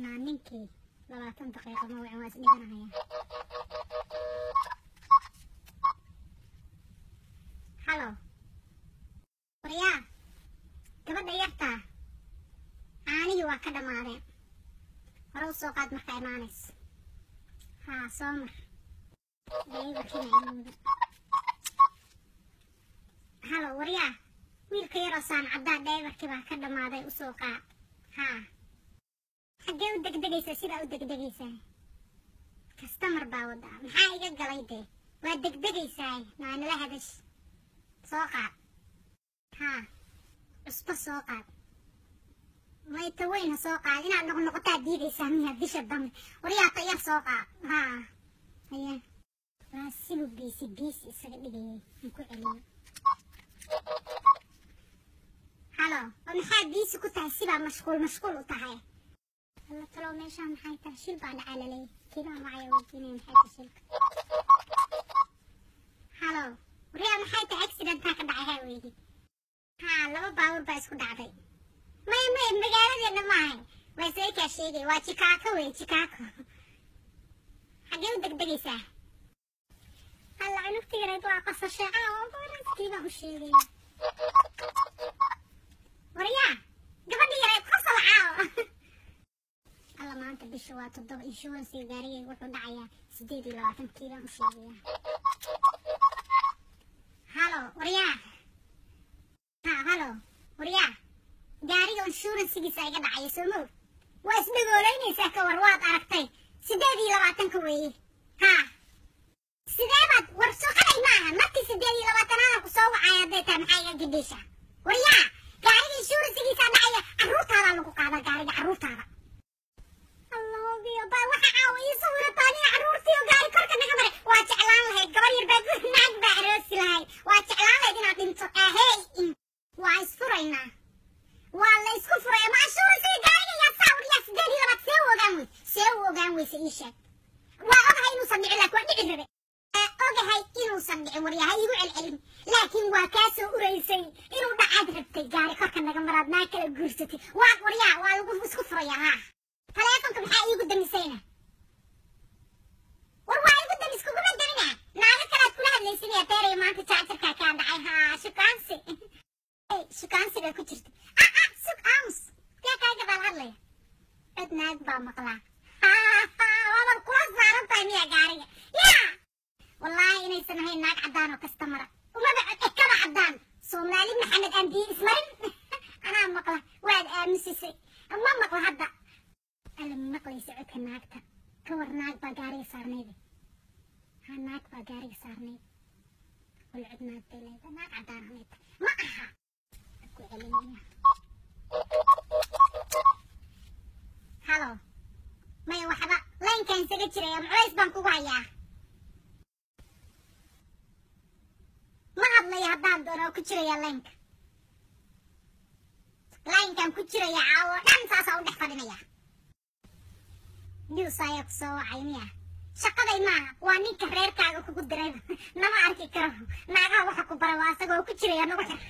Naa ninkii 20 daqiiqo ma wicin, waa is dhiganaya. Halo, waryaa, gabadha yartaa caanihii waa ka dhammaadeen, hore u soo qaad markaa imaanayso. Haa, soo mar daybarkiina ilowda. Halo, waryaa, wiilka yaroo saan caddaa dhaybarkii baa ka dhammaaday, u soo qaad. Haa, xaggee u degdegaysaa? Sidaa u degdegaysaa, kastamar baa wadaa, maxaa iga galay dee? Waa degdegaysaa, naanala hadash. Soo qaad. Haa, cusbo soo qaad, mayta weyn ha soo qaad. Inaad noqnoqotaa diidaysaa miya bisha dambe? Waryaa, tayar soo qaad. Haa, haya, waa sibuu biisi biisi isaga dhigayay, aan ku celiyo. Halo, oo maxaa biisi ku tahay? Sibaa mashquul mashquul u tahay. Alla talow, meeshaan maxay tahay? Shil baa dhacaa laleeyahay. Kiibaan wacaya, weydiinaya maxay tahay shilka. Halo, waryaa, maxay tahay accidentaa ka dhacay? Haa, weydi. Haa, laba baabuur baa isku dhacday. Maya maya, magaaladeena maahay, waa seekaa sheegay, waa Chicago wey, Chicago. Xaggee u degdegaysaa? Alla, cunugta yareed waa qasashay caawa, kii baan u sheegaya. Waryaa, gabadha yareed qosol caawa. Alla, maanta bisha waa 7, insurancega gaarigayga wuxuu dhacayaa 28, kii baan u sheegaya. Halo, waryaa. Ha, halo, waryaa, gaariga insurancegiisa iga dhacaya, soo moog? Waa isdhagoolaynaysaa, ka war waad aragtay, 28-ka weeye. Haa, sidee baad war shaqaday maaha markii 28-aadaan ku soo wacaya hadday tahay, maxaa iga gidhiisha? Waryaa, gaariga insurancegiisa dhacaya, carruurtaadaa lagu qaadaa gaariga, carruurtaada. Allahoogiyo baa waxa caawa ii sawirataa aniga carruurtii oo gaari korka naga maray. Waa jeclaan lahayd gabar yar baa naag baa aroosi lahayd, waa jeclaan lahayd inaad dhinto. Ahey, waa isfuraynaa, waa la isku furaya. Ma ashuurasiga gaariga yaa saa? Waryaa, 28 see u ogaan weys, see u ogaan weyse? Ii sheeg. Waa ogahay inuusan dhicin, laakiin waa dhici rabe. Ogahay inuusan dhicin, waryaa, ha iigu celcelin, laakiin waa kaa soo uraysay inuu dhacaad rabtay. Gaari korka naga maraad naa kala guursatay. Waa waryaa, waa lagu isku furaya. Haa, taleefonka maxaa iigu damisayna? War waa igu damis, kuguma damina, naago kalaad kula hadlaysanaya beeraya. Maanta jaajarkaa kaa dhacay. Haa, shukaansi shukaansi baa ku jirta. Ah ah, sug, aamus, yaa kaa gadaal hadlaya? Cod naag baa maqlaa. Waaban kula saaran tahay miya gaariga? Yaa, wallaahi inaysan ahayn naag caddaan oo kastamara, umaba ekaba caddaan. Soomaali Maxamed aan biyo ismarin, anaa maqla, waad aamusisay, ma maqla hadda. Alla, ma maqlaysa codka naagta? Ka war, naag baa gaariga saarnayde. Ha, naag baa gaariga saarnayd, wal cod naag bay leedahay, naag caddaan ahayd ma aha, ku celinaya. Halo, maya, waxba laynkaan isaga jiraya, culays baan kugu hayaa, ma hadlaya haddaan doono, oo ku jiraya laynka, laynkaan ku jiraya caawo dhan, saasaa u dhex fadhinaya. News ayaa ku soo wacay miya? Shaqaday maaha, waa ninka reerkaaga kugu diray, nama arki karo. Naagaha waxa ku baray waa asagoo ku jiraya, nagu xir.